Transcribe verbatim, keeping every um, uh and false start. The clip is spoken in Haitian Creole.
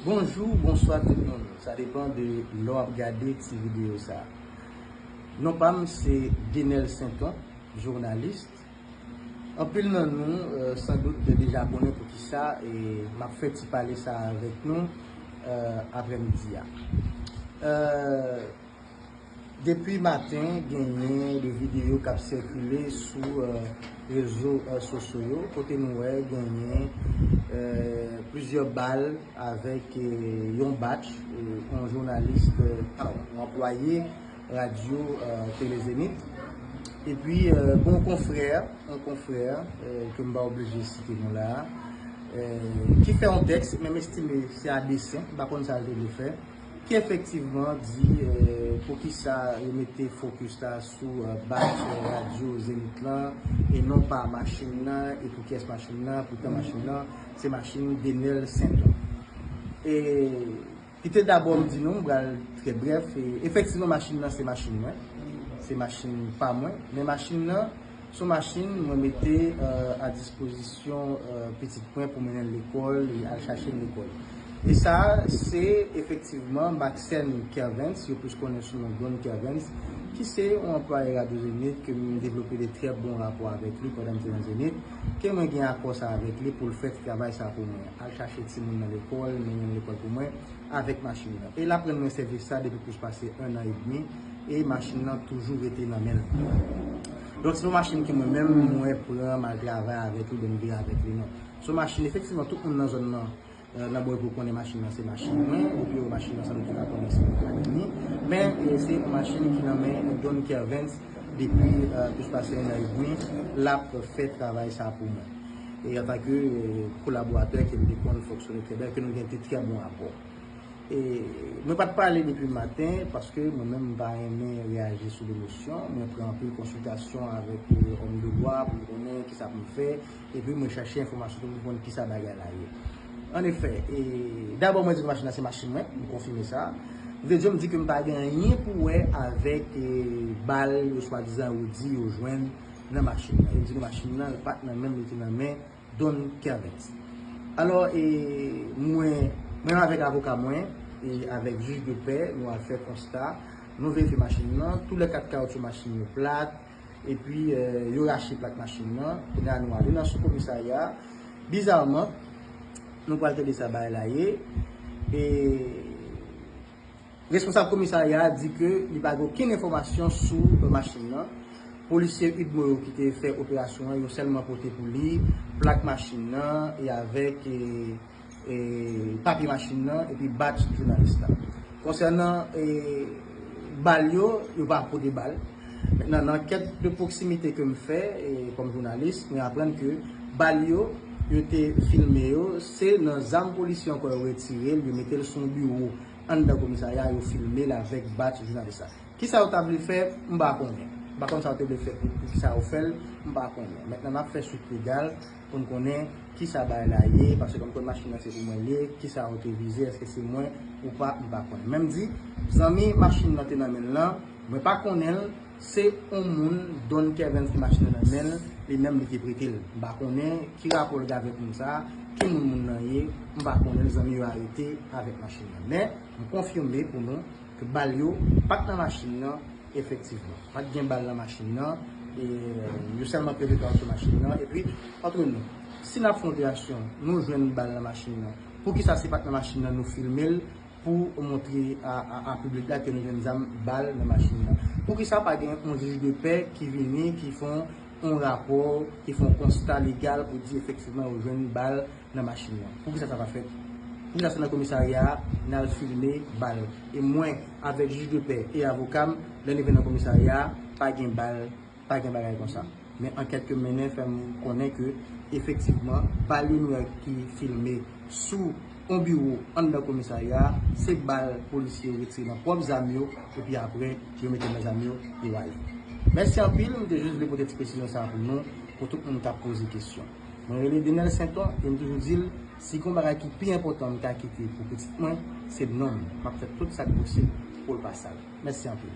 Bonjou, bonswa tout moun. Sa depann de lè w ap gade ti videyo sa. Non pa m se Denel Sainton, jounalis. Anpil nan nou, euh, sandout, te deja konnen poukisa, e m ap fè ti pale sa avèk nou, euh, aprèmidi a. Euh, Depi maten, genyen de videyo k ap sikile sou, euh, rezo, euh, sosyo yo, kote nou wè genyen, euh, plizyè bal avèk, euh, yon batch, euh, yon jounalis, euh, pardon, yon anplwaye radyo, euh, Tele Zenith. Epi, euh, bon, yon konfrè, yon konfrè, euh, ke m pa oblije site non la, euh, ki fè yon tèks, men m estime se a desen, m pa konn sa l te vle fè, ki efektivman di, euh, poukisa yo mete fokis la sou, euh, batch, euh, radyo Zenith lan, e non pa machin nan, e pou kiyès machin nan, poutan machin nan, se machin Denel Sainton. E kite dabò m di nou, m pral trè brèf, e efektivman machin nan se machin mwen, se machin pa mwen, men machin nan, se yon machin mwen mete, euh, a dispozisyon, euh, pitit mwen pou mennen l lekòl, e al chache l lekòl. E sa, se efektivman Maxène Kervens, yo plis konnen sou non Don Kervens, ki se yon anplwaye radyo Zenith ke m devlope de trè bon rapò avèk li pandan m te nan Zenith, ke mwen gen akò sa avèk li pou l fè ti travay sa pou mwen. Al chache timoun nan lekòl, mennen l lekòl pou mwen, avèk machin nan. E l ap rann mwen sèvis sa depi plis pase en an edmi, e machin nan toujou rete nan men l. Donk, se yon machin ke mwen menm, mwen pran, m al travay avèk li, oubyen m vire avèk li, non. Se yon machin, efektivman, tout moun nan zòn nan, euh, nan Bò Epo konnen machin nan se machin mwen, epi yo machin nan, sandout yo ka konnen se mwen ki la mennen li. Men, e, se yon machin ki nan men Don Kervens depi, euh, plis pase en an edmi, l ap fè travay sa pou mwen. E antanke, euh, kolaboratè ke m te konn fonksyone trè byen, ke nou gen de trè bon rapò. E mwen pa t pale depi maten, paske mwen menm m pa renmen reyaji sou lemosyon. Mwen pran anpil konsiltasyon avèk, euh, òm de lwa pou m konnen kisa pou m fè, epi mwen chache enfòmasyon pou m konn kisa bagay la ye. An efè, e dabò mwen di ke machin nan se machin mwen, m konfime sa. M vle di yo m di ke m pa gen anyen pou wè avèk, e, bal yo swadizan yo di yo jwenn nan machin nan. Yo di nou machin nan, li pa t nan men m, li te nan men Don Kervens. Alò, e, mwen, mwen avèk avoka mwen, e avèk jij de pè, nou al fè konsta, nou verifye machin nan, toulèkat kawotchou machin yo plat, epi, e, yo rache plak machin nan. Kounye a, nou ale nan sou komisarya. Bizaman, nou pral tande sa bagay la ye. E, responsab komisarya a di ke li pa gen okenn enfòmasyon sou machin nan. Polisye UDMO yo ki te fè operasyon an, yo sèlman pote pou li plak machin nan e avèk, e, e, papye machin nan epi badj jounalis la. Konsènan, e, bal yo, yo pa pote bal. Mentnan, nan ankèt de pwoksimite ke m fè, e, kòm jounalis, mwen aprann ke bal yo, yo te filme yo, se nan zam polisye ankò yo retire l, yo mete l sou yon biwo anndan komisarya, yo filme l avèk badj jounalis la. Kisa yo ta vle fè, m pa konnen. M pa konn sa yo te vle fè, pou, pou kisa yo fè l, m pa konnen. Mentnan, n ap fè swit legal pou n konnen kisa bagay la ye, paske kòm kwè machin nan se pou mwen l ye, kisa yo te vize, èske se mwen ou pa, m pa konnen. Men m di, zanmi machin nan te nan men l lan, mwen pa konnen l, se yon moun, Don Kervens ki machin nan nan men l, li menm li te prete l. M pa konnen ki rapò l gen avèk moun sa a, ki moun moun nan ye, m pa konnen l, zanmi yo arete avèk machin nan. Men, m konfime pou nou ke bal yo pa t nan machin nan, efektivman. Pa t gen bal nan machin nan, e, yo sèlman pete kawotchou machin nan, epi, antre nou, si n ap fè yon operasyon, nou jwenn bal nan machin nan, poukisa se pa t nan machin nan nou filme l, pou montre a, a, a piblik la ke nou jwenn zam bal nan machin nan? Poukisa pa gen yon jij de pè ki vini, ki fè yon rapò, ki fè yon konsta legal pou di efektivman yo jwenn bal nan machin nan? Poukisa sa pa fèt? Poukisa se nan komisarya a n al filme bal? E mwen, avèk jij de pè e avoka m, lè n rive nan komisarya a, pa gen bal, pa gen bagay konsa. Men ankèt ke m mennen fè m konnen ke, efektivman, bal yo nou wè ki filme sou yon biwo anndan komisarya a, se bal polisye yo retire nan pwòp zam yo, epi apre, yo mete nan zam yo, yo ale. Mèsi anpil, m te jis vle pote ti presizyon sa a pou nou, pou tout moun k ap poze kesyon. Mwen rele Denel Sainton, e m toujou di l, si gen yon bagay ki pi enpòtan m ka kite pou pitit mwen, se non m. M ap fè tout sa k posib pou l pa sal. Mèsi anpil.